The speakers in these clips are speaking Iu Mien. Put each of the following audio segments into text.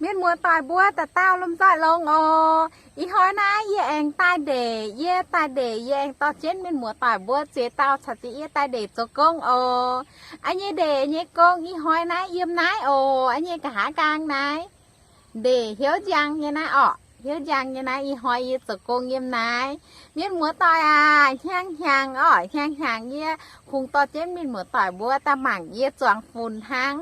Mienh muoz-doic mbuo dauh dauh lomh nzoih longx oc. Ih hnoi naaiv yie aengx daaih ndeic, yie daaih ndeic yie aengx dorh jienv mienh muoz-doic mbuo ziex dauh caux jienv yie daaih ndeic zoux gong oc. A'nyei ndeic nyei gong ih hnoi naaiv yiem naaiv oc, a'nyei nqa'haav nqaang naaiv. Ndeic hnyouv njang nyei naaiv orqc, hnyouv njang nyei naaiv ih hnoi yie zoux gong yiem naaiv. Mienh muoz-doic aac, hnyangx-hnyangx orqc, hnyangx-hnyangx yie kungx dorh jienv mienh muoz-doic mbuo daaih mangc yie zuangx funx hnangv.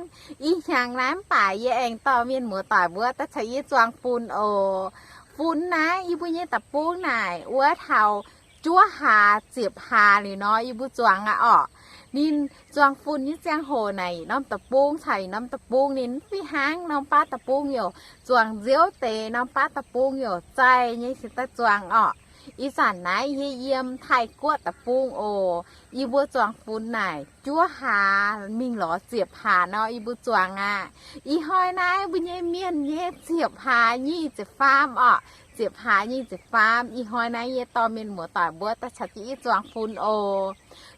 Ih hnyangx naaiv mv baac yie aengx dorh mienh muoz-doic mbuo daaih caux yie zuangx funx oc. Funx naaiv yie mbuo nyei deic-bung naaic wuov taux juov hlaax ziepc hlaax liuz nor yie mbuo zuangx aqv orqc. Ninh zuangx funx nyei ziangh hoc naaic yietc norm deic-bung caux yietc norm deic-bung ninh mv fih hnangv. Norm baav deic-bung youc zuangx nziouv deix, norm baav deic-bung youc zaih nyei cingx daaih zuangx orqc. Ih zanc naaiv yie yiem Taiv-Guoqv deic-bung oc. Yie mbuo zuangx funx naaic juov hlaax mingh lorz ziepc hlaax nor yie mbuo zuangx aqv. Ih hnoi naaiv mbuo nyei mienh nyei ziepc hlaax nyic ziepc faam orqc. Ziepc hlaax nyic ziepc faam. Ih hnoi naaiv yie dorh mienh muoz-doic mbuo daaih caux jienv yie zuangx funx oc.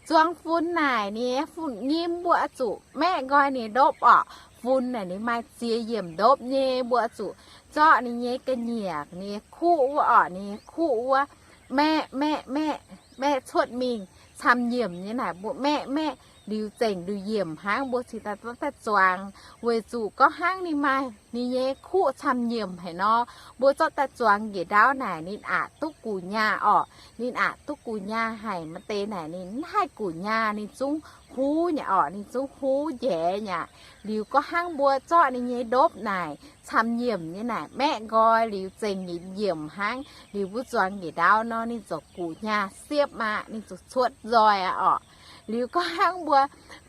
Zuangx funx naaic ninh funx nyim mbuo zuqc maeqv nqoi ninh ndopv orqc. Funx naaic ninh maaih ziex yiemc ndopv nyei, mbuo zuqc zorqv ninh nyei ga'nyiec, ninh nyei kuqv wuov orqc, ninh nyei kuqv wuov maeqv maeqv maeqv maeqv cuotv mingh camv yiemc nyei naaic, mbuo maeqv maeqv liuz zengc nduqc yiemc hnangv mbuo cingx daaih zorqv daaih zuangx. Weic zuqc gorngv hnangv ninh maaih ninh nyei kuqv camv yiemc haic nor, mbuo zorqv daaih zuangx njiec ndau naaic ninh aqc duqv guqc nyaah orqc. Ninh aqc duqv guqc nyaah haic, maaih deix naaic ninh mv haih guqc nyaah, ninh zungv huv nyei orqc, ninh zungv huv njaeix nyei aqv. Liuz gorngv hnangv mbuo zorqv ninh nyei ndopv naaic camv yiemc nyei naaic maeqv nqoi liuz zengc yiemc hnangv, liuz mbuo zuangx njiec ndau nor ninh ziouc guqc nyaah siepv aqv, ninh ziouc cuotv nzoih aqv orqc. Liuz gorngv hnangv mbuo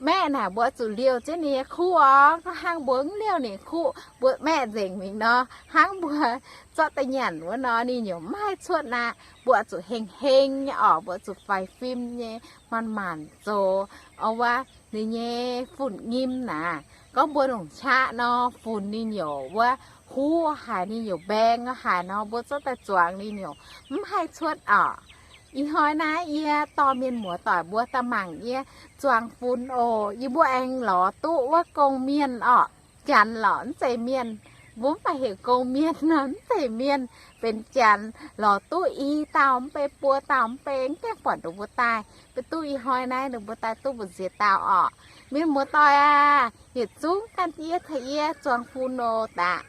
maeqv naaic mbuo zuqc liouh jienv ninh nyei kuqv orqc. Gorngv hnangv mbuo mv liouh ninh kuqv, mbuo maeqv nzengc mingh nor, hnangv mbuo zorqv daaih nyanc wuov nor ninh yaac mv haih cuotv aqv. Mbuo zuqc heng-heng nyei orqc, mbuo zuqc faix fim nyei, manc-manc zoux. Au wuov, ninh nyei funx nyim naaic, gorngv mbuo longc qaqv nor funx ninh yaac wuov huv haic, ninh yaac mbaeng haic nor, mbuo zorqv daaih zuangx ninh yaac mv haih cuotv orqc. Ih hnoi naaiv yie dorh mienh muoz-doic mbuo daaih mangc yie zuangx funx oc. Yie mbuo aengx lorz duqv wuov gong-mienh orqc. Janx lorqc, mv zeiz mienh. Mbuo mv baac heuc gong-mienh nor, mv zeiz mienh, benx janx. Lorz duqv i dauh mv bei, buo dauh mv bei, mv gaengh buatc ndongc mbuo daaih. Beiv duqv ih hnoi naaiv ndongc mbuo daaih duqv mbu'ziex dauh orqc. Mienh muoz-doic aac, yietc zungv ganh yie caux yie zuangx funx oc daaih.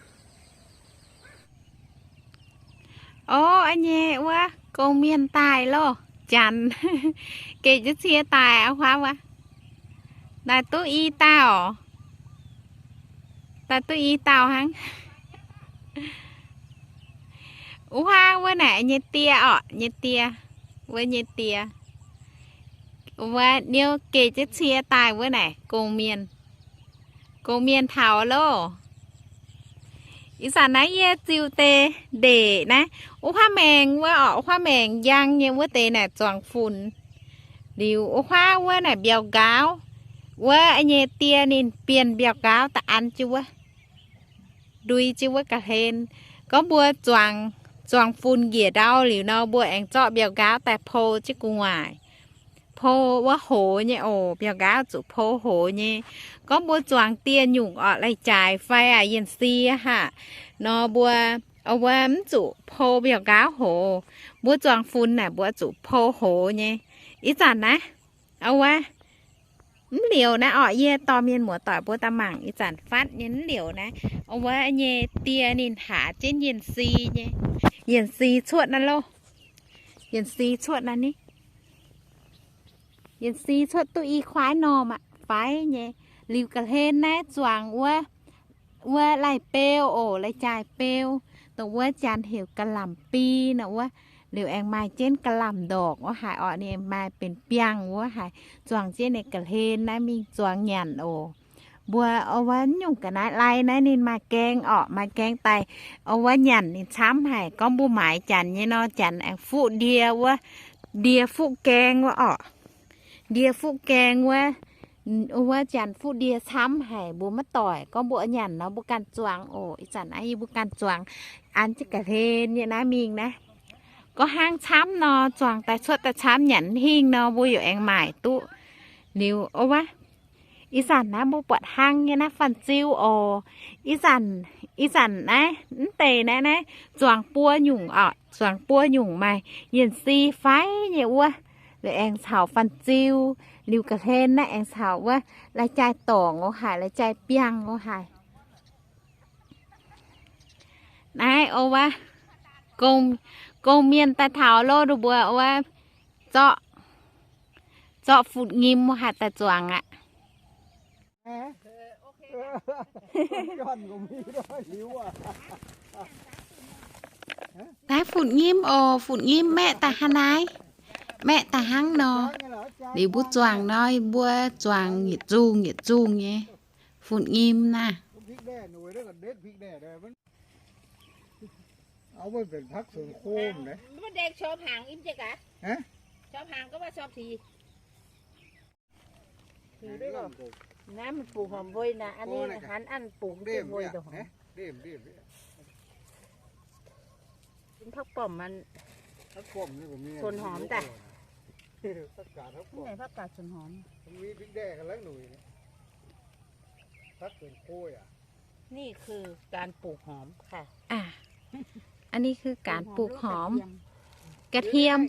Ov, a'nyei wuov gong-mienh daaih loh, janx. Gec jienv cie daaih, auv-huaav wuov. Daaih duqv i dauh, daaih duqv i dauh hnangv. Wuov huaav wuov naaic nyei die orqc, nyei die, wuov nyei die. Wuov niouv gec jienv cie daaih wuov naaic gong-mienh, gong-mienh taux loh. Ih zanc naaiv yie ziux deix ndeic naaiv, wuov huaav maengx wuov orqc, wuov huaav maengx njang nyei wuov deix naaic zuangx funx. Liuz wuov huaav wuov naaic mbiauh nqaauv. Wuov nyei die ninh bienh mbiauh nqaauv daaih an jienv wuov, ndui jienv wuov ga'hlen. Gorngv mbuo zuangx, zuangx funx njiec ndau liuz nor, mbuo aengx zorqv mbiauh nqaauv daaih pou jienv gu'nguaaic. Pou wuov hoz nyei oc, mbiauh nqaauv zuqc pou hoz nyei. Gorngv mbuo zuangx dieh nyungc orqc, lai-jaaix fai aac, yienh si haah nor, mbuo, wuov mv zuqc pou mbiauh nqaauv hoz. Mbuo zuangx funx naaic mbuo zuqc pou hoz nyei. Ih zanc naaiv, wuov, mv liouc naaiv orqc, yie dorh mienh muoz-doic mbuo daaih mangc ih zanc fatv nyei mv liouc naaiv. Wuov nyei die ninh haaz jienv yienh si nyei. Yienh si cuotv naaiv loh. Yienh si cuotv naaiv ni. Yienh si cuotv duqv i kuaaiv normh aqv, faix nyei. Liuz ga'hlen naaiv zuangx wuov, wuov lai-beu oc, lai-jaaix beu, dongh wuov janx heuc ga'lamc bi nor wuov. Liuz aengx maaih jienv ga'lamc ndorqc wuov haic orqc, ninh aengx maaih benx biangh wuov haic. Zuangx jienv ninh ga'hlen naaiv mingh zuangx nyanc oc. Mbuo wuov nyungc ga'naaiv lai naaiv ninh maaih gaeng orqc, maaih gaeng daaih wuov nyanc ninh camv haic. Gorngv mbuo maaiz janx nyei nor, janx aengx fuqv ndie wuov, ndie fuqv gaeng wuov orqc. Ndie fuqv gaeng wuov, wuov janx fuqv ndie camv haic, mbuo maiv doic. Gorngv mbuo nyanc nor mbuo ganh zuangx oc. Ih zanc naaiv yie mbuo ganh zuangx an jienv ga'hlen nyei naaiv mingh naaiv. Gorngv hnangv camv nor, zuangx daaih cuotv daaih camv nyanc hingh nor, mbuo yaac aengx maaic duqv. Liuz wuov, Ih zanc naaiv mbuo buatc hnangv nyei naaiv fanh ziu oc. Ih zanc, ih zanc naaiv mv deix naaiv, naaiv zuangx buo nyungc oc, zuangx buo nyungc maaih yienh si fai nyei wuov. Liuz aengx caux fanh ziu, liuz ga'hlen naaiv aengx caux wuov lai-jaaix dorngc o haic, lai-jaaix biangh o haic. Naaiv o wuov, gong, gong mienh daaih taux lo, ninh mbuo o wuov, zorqv, zorqv fun-nyim o haic daaih zuangx aqv. Naaiv fun-nyim oc, fun-nyim maeqv daaih hnangv naaiv, maeqv daaih hnangv nor. Liuz mbuo zuangx nor, mbuo zuangx yietc zungh yietc zungh nyei fun-nyim naaiv. Naaiv mingh ปลูก หอม เวย naaic, an ninh hnangv an ปลูก mv deix เวย dongh. Phaqv bomc, ต้นหอม daaih. Phaqv gaax ต้นหอม. นี่คือการปลูกหอมค่ะ. อันนี้คือการปลูกหอม กระเทียม.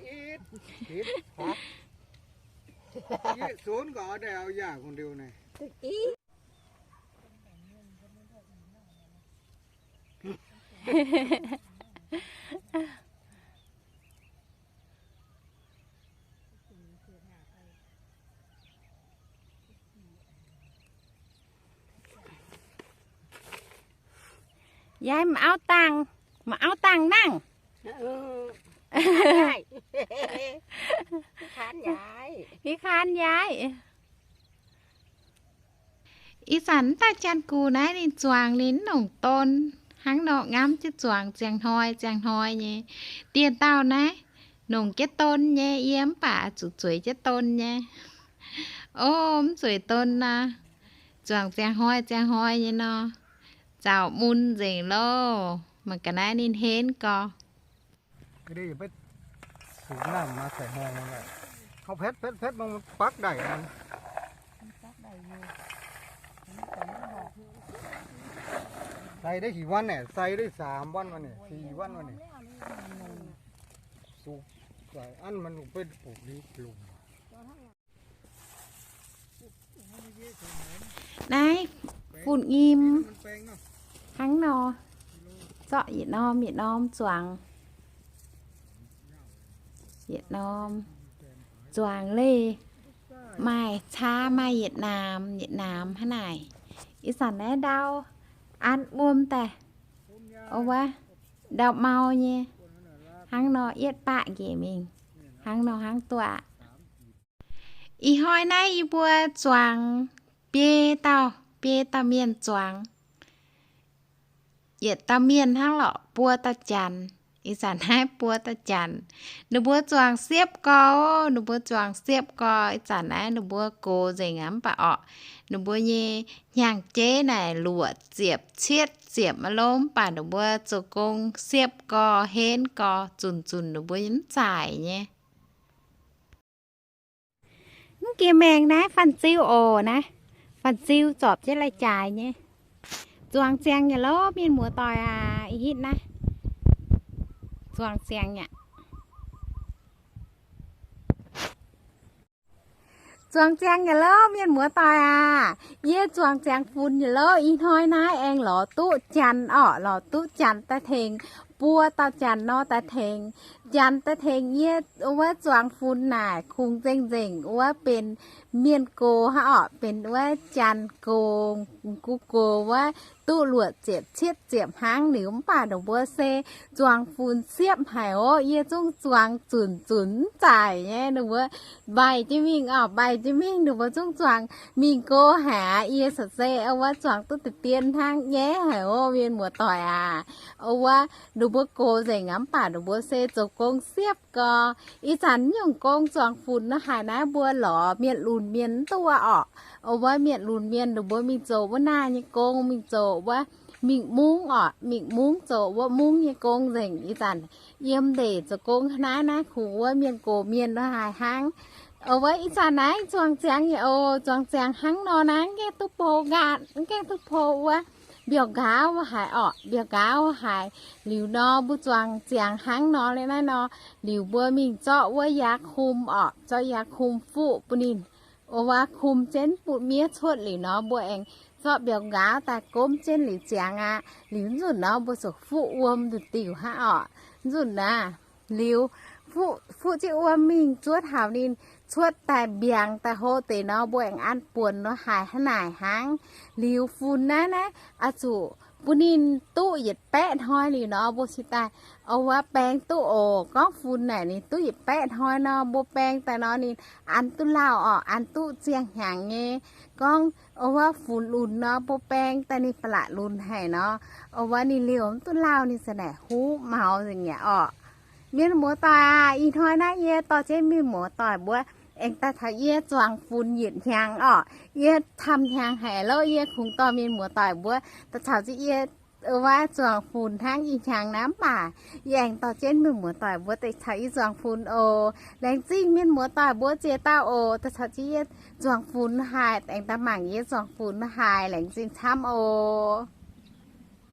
Yai, mv auv dangh, mv auv dangh nangh. Ih kaan yai. Ih zanc mv daaih janx-gux naaiv ninh zuangx ninh mv nongc don. Hnangv nor ngamv jienv zuangx ziangh hnoi ziangh hnoi nyei. Dieh dauh naaiv nongc jienv don nyei, yie mv baac zuqc zueiz jienv don nyei. O, mv zueiz don nor, zuangx ziangh hnoi ziangh hnoi nyei nor, zaux mun nzengc loh. Mangc ga'naaiv ninh henv gorx. Sai deix hih wanv naaic, sai deix saam wanv naaic, si wanv naaic. Naaiv fun-nyim hnangv nor, zorqv yietc norm yietc norm zuangx. Yietc norm zuangx leih, maaih caa maaih yietc naamx yietc naamx hnangv naaic. Ih zanc naaiv ndau an wuom daaih, o wuov, ndau mau nyei. Hnangv nor yietv baqv njiec mingh, hnangv nor hnangv duqv aqv. Ih hnoi naaiv yie mbuo zuangx biei dauh, biei dauh mienh zuangx. Yietc dauh mienh hnangv lorqc buo dauh janx. Ih zanc naaiv buo dauh janx. Ninh mbuo zuangx siepv gorx, ninh mbuo zuangx siepv gorx. Ih zanc naaiv ninh mbuo gox nzengc aqv mv baac orqc, ninh mbuo nyei hnyangx-jeiv naaic luoqc ziepc cietv ziepc maiv lomv, mv baac ninh mbuo zoux gong siepv gorx henv gorx, zunc zunc ninh mbuo mv zaaic nyei. Mv jiex maengx naaiv fanh ziu oc naaiv. Fanh ziu zorpc jienv lai-jaaix nyei. Zuangx ziangx yaac lov mienh muoz-doic aac, ih hitv naaiv. Zuangx ziangx yaac, zuangx ziangx yaac lov mienh muoz-doic aac. Yie zuangx ziangx funx yaac lov ih hnoi naaiv aengx lorz duqv janx orqc, lorz duqv janx daaih tengx buo dauh janx nor daaih tengx. Janx daaih tengx yie wuov zuangx funx naaic kungx nzengc nzengc wuov benx mienh gox hnangv orqc, benx wuov janx gox, gu gox wuov duqv luoqc ziepc cietv ziepc hnangv liuz, mv baac ninh mbuo se zuangx funx siepv haic oc. Yie zungv zuangx zunc zunc mv zaaic nyei. Ninh mbuo mbaih jienv mingh orqc, mbaih jienv mingh ninh mbuo zungv zuangx mingh go haic aqv. Yie se wuov zuangx duqv deix dien hnangv nyei haic oc, mienh muoz-doic aac. Wuov ninh mbuo gox nzengc aqv, mv baac ninh mbuo se zoux gong siepv gorx. Ih zanc nyungc gong zuangx funx nor haic naaiv mbuo lorz mienh lunx mienh mv duqv orqc. Wuov mienh lunx mienh ninh mbuo mingh zoux wuov naaiv nyei gong, mingh zoux wuov mingh mungv orqc, mingh mungv zoux wuov mungv nyei gong nzengc. Ih zanc yiem ndeic zoux gong naaiv, naaiv kungx wuov mienh gox mienh nor haic hnangv. Oc, wuov ih zanc naaiv zuangx ziangx nyei oc. Zuangx ziangx hnangv nor naaiv, mv gaengh duqv pou nqaatv, mv gaengh duqv pou wuov mbiauh nqaauv haic orqc. Mbiauh nqaauv haic. Liuz nor mbuo zuangx ziangx hnangv nor liuz naaiv nor, liuz mbuo mingh zorqv wuov yaac kum orqc, zorqv yaac kum fuqv bun ninh. Oc, wuov kum jienv butv miev cuotv liuz nor, mbuo aengx zorqv mbiauh nqaauv daaih gomv jienv liuz ziangx aqv. Liuz nzunc nor mbuo ziouc fuqv wuom nduqc diuc hnangv orqc. Nzunc naaiv liuz fuqv, fuqv jienv wuom mingh zuov taux ninh cuotv daaih mbiaangx daaih hlo deix nor, mbuo aengx an buonc nor haiz hnangv naaic hnangv. Liuz funx naaiv, naaiv oix zuqc bun ninh duqv yietc baeqv hnoi liuz nor, mbuo cingx daaih, oc, wuov baeng duqv oc. Gorngv funx naaic ninh duqv yietc baeqv hnoi nor, mbuo baeng daaih nor ninh an duqv lauh orqc, an duqv ziangh hnyangx nyei. Gorngv, oc, wuov funx lunx nor, mbuo baeng daaih ninh ba'laqc lunx haic nor, oc, wuov ninh liouh mv duqv lauh, ninh za'naaic huv maux nzengc mi'aqv orqc. Mienh muoz-doic aac, ih hnoi naaiv yie dorh jienv mienh muoz-doic mbuo aengx daaih caux yie zuangx funx yietc hnyangx orqc. Yie camv hnyangx haic lorqc, yie kungx dorh mienh muoz-doic mbuo daaih caux jienv yie, oc, wuov zuangx funx hnangv ih hnyangx naaiv. Mv baac yie aengx dorh jienv mienh muoz-doic mbuo daaih caux yie zuangx funx oc. Laengz zingh mienh muoz-doic mbuo ziex dauh oc, daaih caux jienv yie zuangx funx haic, aengx daaih mangc yie zuangx funx haic. Laengz zingh camv oc.